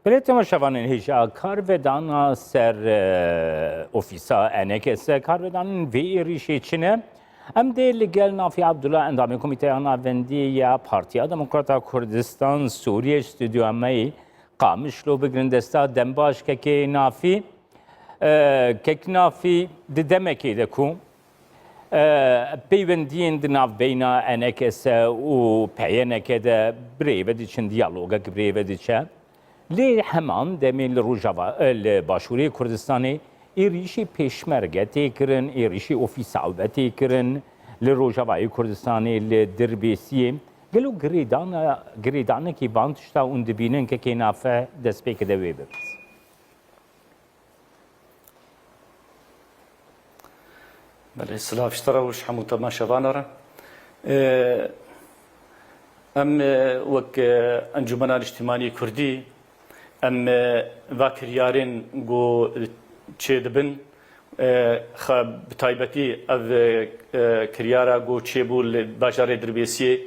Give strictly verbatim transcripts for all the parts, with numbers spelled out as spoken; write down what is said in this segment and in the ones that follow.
Belê temaşevanên hêja, karvedana ser, e, ofîsa E N K S, karvedanên vê êrîşê çi ne? Em dê li gel Nafî Abdullah, endamê Komîteya Navendî ya Partiya Demokrata Kurdistan Sûriyê, ji stûdyoya me yî Qamişlo bigirin desta. Dem baş kekê Nafî. E, kek Nafî, di demekê de ku, e, peywendiyên di navbeyna E N K S û P Y N K de bi rê ve diçin, diyalogek bi rê ve diçe. Lê heman demê li Rojava, e, li Başûrê Kurdistanê êrîşî pêşmerge tê kirin, êrîşî ofîsa we tê kirin, li Rojavayê Kurdistanê, li Dirbêsiyê. Gelo girêdana, girêdanekî van tişta hûn dibînin kekê Nafî, destpêkê de wê bipirs. Belê, silav ji te re û ji hemû temaşevana re. Ee, em, e, wek, e, Encûmena Niştimanî Kurdî, em, e, va kiryarên ku çêdibin, e, xa-, bi taybetî ev, e, e, kiryara ku çêbû li bajarê Dirbêsiyê,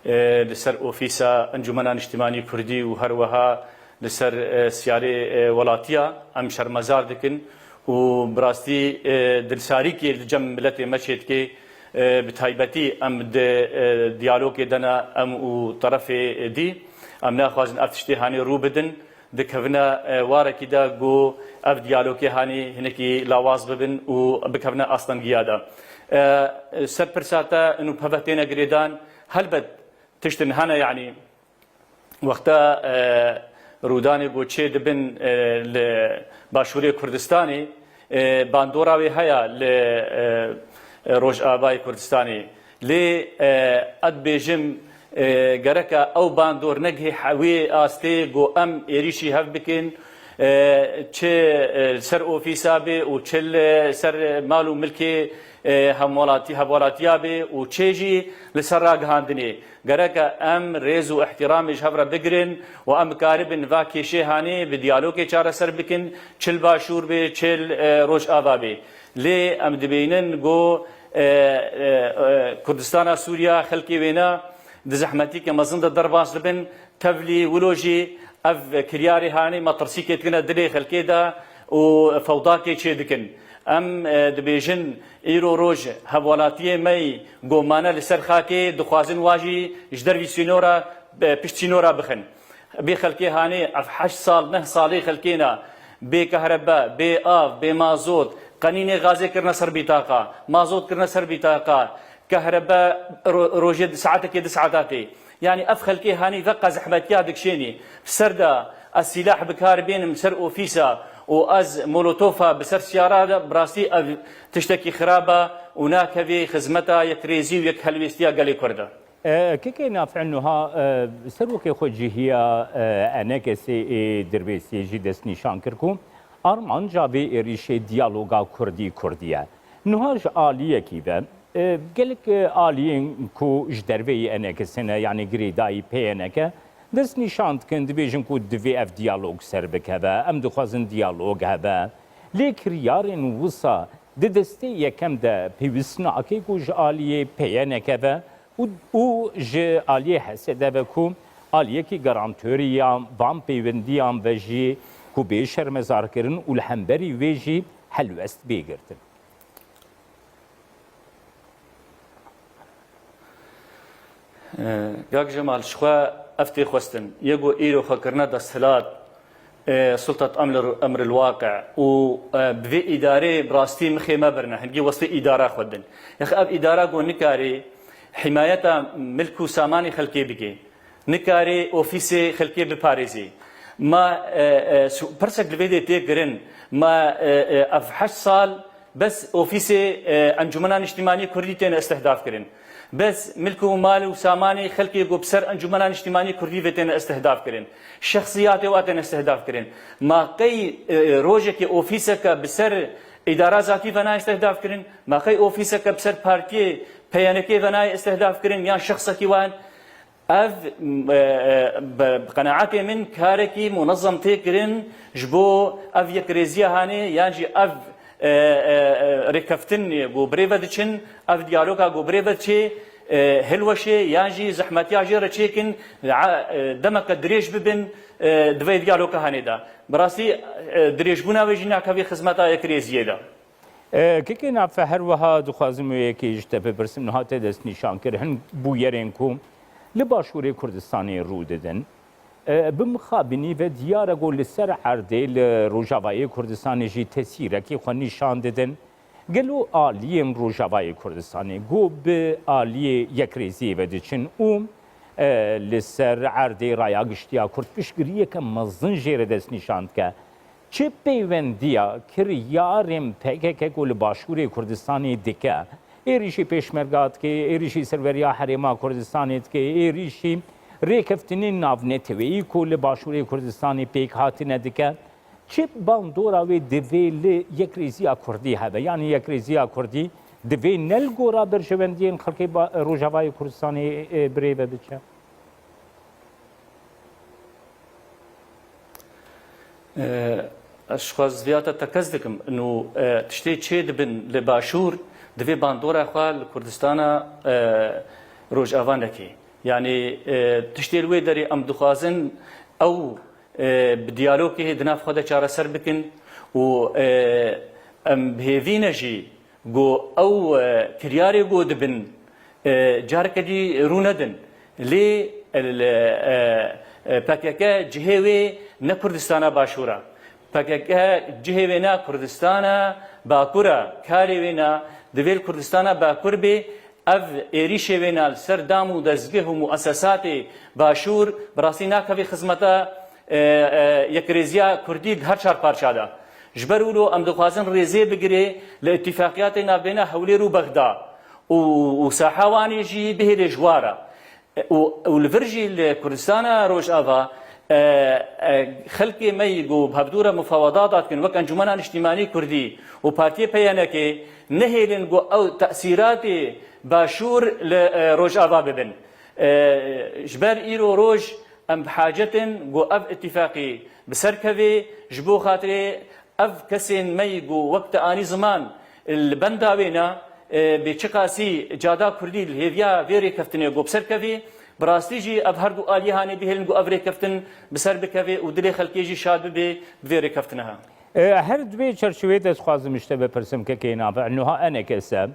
e, li ser ofîsa Encûmena Niştimanî Kurdî û her wiha li ser, e, siyarê, e, welatiya em şermezar dikin û bi rastî, e, dilsarîkê li cem miletê me çêdike, e, bi taybetî em di, e, diyalogê de ne em û terefê dî. Em naxwazin ev tiştê hanê rû bidin, dikevine, e, warekî de ku ev diyalogê hanê hinekî lawaz bibin û bikevine astengiya de. E, ser pirsa te û peve têne girêdan, helbet tiştin hene, yanî, Wexta, e, rûdanê ku çê dibin, e, li Başûrê Kurdistanê, e, bandora wê heye li, e, e, Rojavayê Kurdistanê. Lê, e, ez dibêjim, e, gereke ew bandor negihê hewê astê ku em êrîşî hev bikin, e, çi, e, li ser ofîsa bê û çi li ser mal û milkê, e, hemwelatî-, hevwelatiya bê û çê jî li ser ragihandinê. Gereke em rêz û îhtîramê ji hev re bigirin û em bikaribin va kêşê hanê bi diyalogê çareser bikin, çi li Başûr bê, çi li, e, Rojava bê. Lê em dibînin ku, e, e, e, Kurdistana Sûriya, xelkê wêne di zehmetîke mezin de derbas dibin, tevlî wilo jî ev kiryarê hanê metirsîkê dikine dilê xelkê de û fewdakê çê dikin. Em, e, dibêjin, îro roj hevwelatiyê me yî ku mane li ser xakê, dixwazin wa jî ji dervî sînora, e, pişt sînora bixin. Bê xelkê hanê ev heşt sal, neh salê xelkê ne, bê kehrebe, bê av, bê mazot, qenînê gazê kirine ser bîtaqa, mazot kirine ser bîtaqa, kehrebe ro-, rojê di saetekê, di saetatê. Yanî ev xelkê hanî veqa zehmetiya dikşênî. Ser de ez sîlah bi kar bênim ser ofîsa û ez molotofa bi ser siyara de, bi rastî ev tiştekî xirab e û nakevê xizmeta yekrêzî û yekhelwêstiya gelê Kurd e. E, kekê Nafî, nuha, e, serokê xwe cîhiya, e, E N K S'ê ê Dirbêsiyê jî destnîşan kir ku armanca vê êrîşê diyaloga Kurdî-Kurdî ye. Nuha ji aliyekî ve, e, gelek, e, aliyên ku ji derveyî E N K S ne, yanî girêdayî P Y N K, destnîşan dikin, dibêjin ku divê ev diyalog ser bikeve, em dixwazin diyalog hebe. Lê kiryarên wisa di destê yekem de pêwîst nake ku ji aliyê P Y N K ve û, û ji aliyê H S D ve ku aliyekî garantorî ya van pêwendiyan ve jî ku bê şermezarkirin û li hemberî wê jî helwest bê girtin. Ee, Gak Cemal, ji xwe ev tê xwestin. Yê ku îro xwe kirine desthilat, e, sultat emr, emr el waqi û, e, bi vê îdarê bi rastî mixê me birine. Hingî westê îdara xwe din. Yax ev îdara ku nikarê himayeta milk û samanê xelkê bike. Nikarê ofîsê xelkê biparêzê. Ma, e, e, su-, pirsek li vê dê tê kirin. Ma, e, e, ev heşt sal bes ofîsê, e, Encûmena Niştimanî Kurdî têne istihdaf kirin. Bes milk û mal û samanê xelkê ku bi ser Encûmena Niştimanî Kurdî ve têne istihdaf kirin. Şexsiyatê wa têne istihdaf kirin. Ma qey, e, rojekê ofîseke bi ser îdara zatî ve nayê istihdaf kirin? Ma qey ofîseke bi ser partiyê P Y N K ve nayê istihdaf kirin yan şexsekî wan? Ev, e, e, bi, bi qenaetê min karekî munezem tê kirin ji bo ev yekrêziya hanê yan jî ev, e, e, e, rêkeftin ku bi rê ve diçin, ev diyaloga ku bi rê ve diçê, e, hilweşê yan jî zehmetiya jê re çêkin, e, demeke dirêj bibin, e, di vê diyaloga hanê de. Bi rastî, e, dirêjbûna wê jî nakevî xizmeta yekrêziyê de. E, Kekê Nafe, her wiha dixwazim wê yekê ji te bipirsim. Niha te destnîşan kir, hin bûyerên ku li Başûrê Kurdistanê rû didin. E, bi mixabinî ve diyar e ku li ser erdê li Rojavayê Kurdistanê jî tesîrekî xwe nîşan didin. Gelo aliyên Rojavayê Kurdistanê ku bi aliyê yekrêziyê ve diçin û, e, li ser erdê raya giştî ya Kurd piştgiriyeke mezin jê re destnîşan dike? Çi peywendiya kiryarên P K K ku li Başûrê Kurdistanê dike, êrîşî pêşmerga dike, êrîşî serweriya Herêma Kurdistanê dike, êrîşî rêkeftinên navneteweyî ku li Başûrê Kurdistanê pêk hatine dike, çi bandora wê divê li yekrêziya Kurdî hebe? Yanî yekrêziya Kurdî divê ne li gora berjewendiyên xelkê ba-, Rojavayê Kurdistanê, e, birêve biçe? E, ez ji xwe ziviyata tekez dikim. Nû, e, tiştê çê dibin li Başûr, divê bandora xwe li Kurdistana, e, Rojava neke. Yanî, e, tiştê li wê derê em dixwazin ew, e, bi diyalogê di nav xwe de çareser bikin û, e, em bi hêvî ne jî ku ew, e, kiryarê ku dibin, e, careke dî rû nedin. Lê, e, e, e, P K K cihê wê ne Kurdistana Başûr e. P K K cihê wê ne Kurdistana Bakur e. Karê wê ne divê li Kurdistana Bakur bê. Ev êrîşê wê ne li ser dam û dezgeh û muesesatê Başûr bi rastî nakevî xizmeta, e, e, yekrêziya Kurdî di her çar parça de. Ji ber wilo em dixwazin rêzê bigirê li îtîfaqiyatê navbeyna Hewlêr û Bexda û, û saha Wanê jî bihêlê ji wa re. E, û, û li vir jî li Kurdistana Rojava, e, e, xelkê me yî ku bi hevdû re mufawedata dikin, wek Encûmena Niştîmanî Kurdî û Partiyê P Y N K, nehêlin ku ew tesîratê Başûr li, e, Rojava bibin. E, ji ber îro roj em bi hacet in ku ev îtîfaqî bi ser kevê, ji bo xatirê ev kesên me yî ku wek te anî ziman li benda wê ne, e, bê çiqasî cada Kurdî li hêviya vê rêkeftinê ku bi ser kevê, bi rastî jî ev her du aliyê hanê bihêlin ku ev rêkeftin bi ser bikevê û dilê xelkê jî şad bibe bi vê rêkeftinê. E, her di vê çerçeveyê de ez dixwazim ji te bipirsim, Kekê Nafe, niha E N K S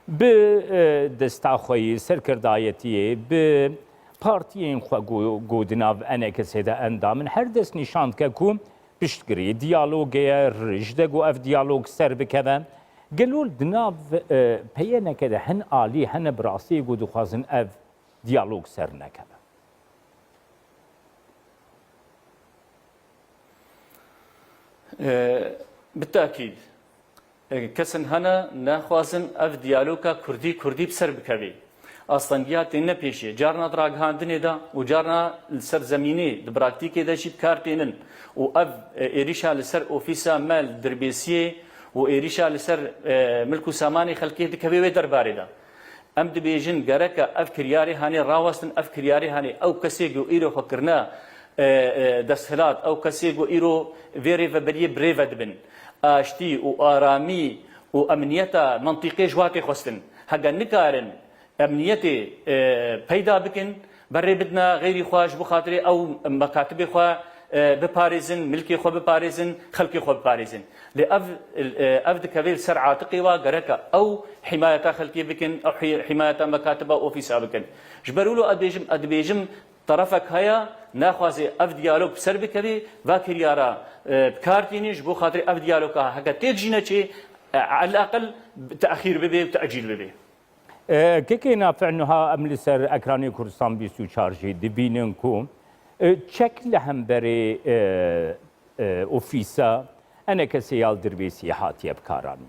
bi, e, desta xwe yî, serkirdayetiyê, bi partiyên xwe ku, ku di nav E N K S de endam in, her dest nîşan dike ku piştgirî diyalogê ye, rij de ku ev diyalog ser bikeve. Gelo di nav, e, P Y N K de hin alî hene bi rastiyê ku dixwazin ev diyalog ser nekeve? E, bi tekîd. E, kesin hene naxwazin ev diyaloga Kurdî-Kurdî bi ser bikevê. Astengiya têne pêşê, carna di ragihandinê de û carna li ser zemînê, di praktîkê de jî bi kar tênin û ev, e, êrîşa li ser ofîsa me li Dirbêsiyê û êrîşa li ser, e, milk û samanê xelkê dikeve wê derbarê de. Em dibêjin gereke ev kiryarê hanê rawestin, ev kiryarê hanê ew kesê ku îro xwe kirine, e, e, desthilat, ew kesê ku îro vê rêveberiyê birêve dibin, aştî û aramî û emniyeta mentîqê ji wa tê xwestin. Heke nikarin emniyetê, e, peyda bikin, berê bidine xeyrî xwe ji bo xatirê ew mekatibê xwe, e, biparêzin, milkê xwe biparêzin, xelkê xwe biparêzin. Lê ev, e, ev dikeve li ser atiqê wa, gereke ew hîmayeta xelkê bikin, ew hî-, hîmayeta mekatiba ofîsa bikin. Ji ber wilo ez dibêjim, ez dibêjim, terefek heye, naxwaze ev diyalog bi ser bikeve, va kiryara, e, bi kar tînî, ji bo xatirê ev diyaloga heke têk jî neçê, e, eleqel tehîr bibe û tecîl bibe. E, Kekê Nafe, niha em li ser ekranê Kurdistan bîst û çar jî dibînin ku, e, çek li hemberê, e, e, ofîsa E N K S ya li Dirbêsiyê hatiye bikaranîn.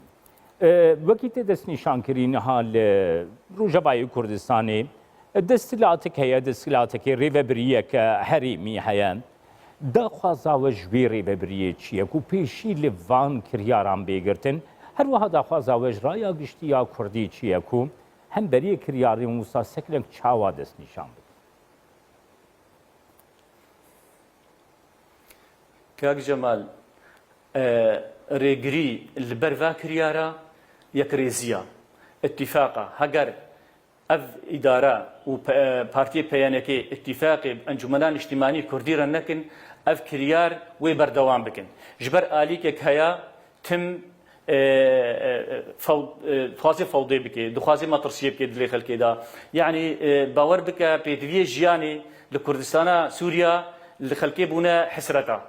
E, wekî te destnîşan kirî, niha li Rojavayê Kurdistanê, e, desthilatek heye, desthilatekê rêvebiriyeke herêmî heye. Daxwaza we ji wê rêvebiriyê çi ye ku pêşî li van kiryaran bê girtin? Her wiha daxwaza we ji raya giştî ya Kurdî çi ye ku hemberî kiryarên wisa sekleng çawa destnîşan bidin? Kak Cemal, e, rêgirî li ber va kiryara yekrêziya, îtîfaqa. Heger ev îdare û P-, partiyê P Y N K îtîfaqê bi Encûmena Niştimanî Kurdî re nekin, ev kiryar wê berdewam bikin. Ji ber alîkek heye, tim, e, e, e, few-, e, dixwaze fewdê bike, dixwaze metirsiyê bike dilê xelkê de. Yanî, e, bawer bike, pêdiviyê jiyanê li Kurdistana Sûriya li xelkê bûne hesreta.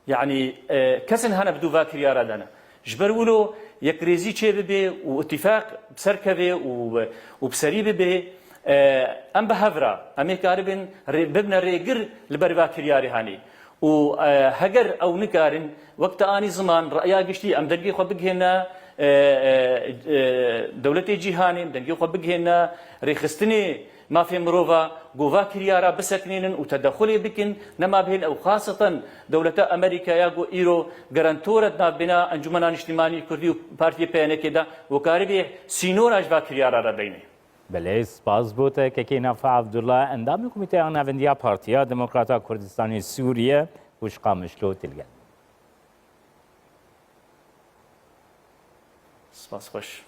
Yanî, e, kesin hene bi dû va kiryara de ne. Ji ber wilo yekrêzî çê bibe û îtîfaq bi ser keve û, û bi serî bibe, e, em bi hev re, em ê karibin rê-, bibine rêgir li ber va kiryarê hanî. Û, e, heger ew nikarin, wek te anî ziman, reya giştî, em dengê xwe bigihêne, e, e, e, dewletê cîhanê, em dengê xwe bigihêne rêxistinê mafê mirova, ku va kiryara bisekinînin û tedexulê bikin, nema bihên ew xaseten dewleta Amerîkaya ku îro garantor e di navbêna Encûmena Niştimanî Kurdî û Partiyê P Y N K de, ku karibê sînora ji va kiryara re deyne. Belê, spas bo te, Kekê Nafa Abdullah, endamê Komîteya Navendiya Partiya Demokrata Kurdistanê Sûriye, û ji Qamişlo tê li gel. Spas xweş.